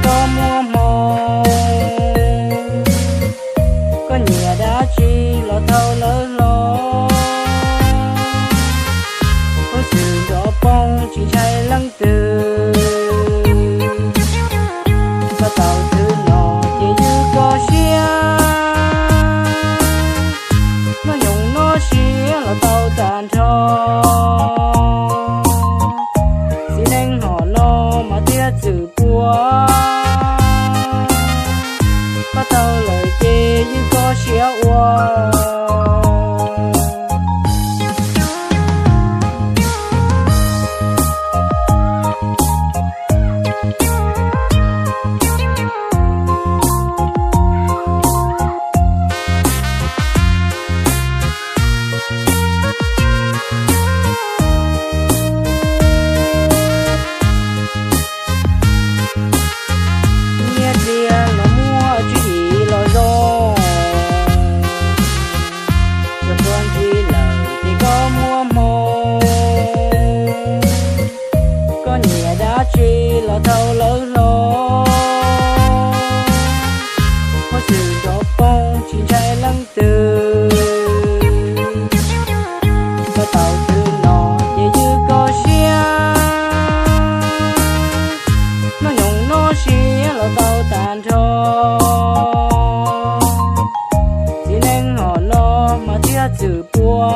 koj muaj hmoo, koj nyiam dab tsi los thov lawv hlob. Hauj lwm nrov poob tsis ntshai leej twg, koj tau twg no ces ywj koj siab. Hnub nyoog no siab los tau tag nrho, txiv neej hom no mas thiaj txwm pua. Koj tau lawm ces ywj koj siab ua. Nyiaj txiag los muaj, tswv yim los zoo, tsuas tuag ntsib lawm ces koj muaj hmoo. Koj nyiam dab tsi los thov lawv hlob. Hauj lwm nrov poob tsis ntshai leej twg, koj tau twg no ces ywj koj siab. Hnub nyoog no siab los tau tag nrho, txiv neej hom no mas thiaj txwm pua.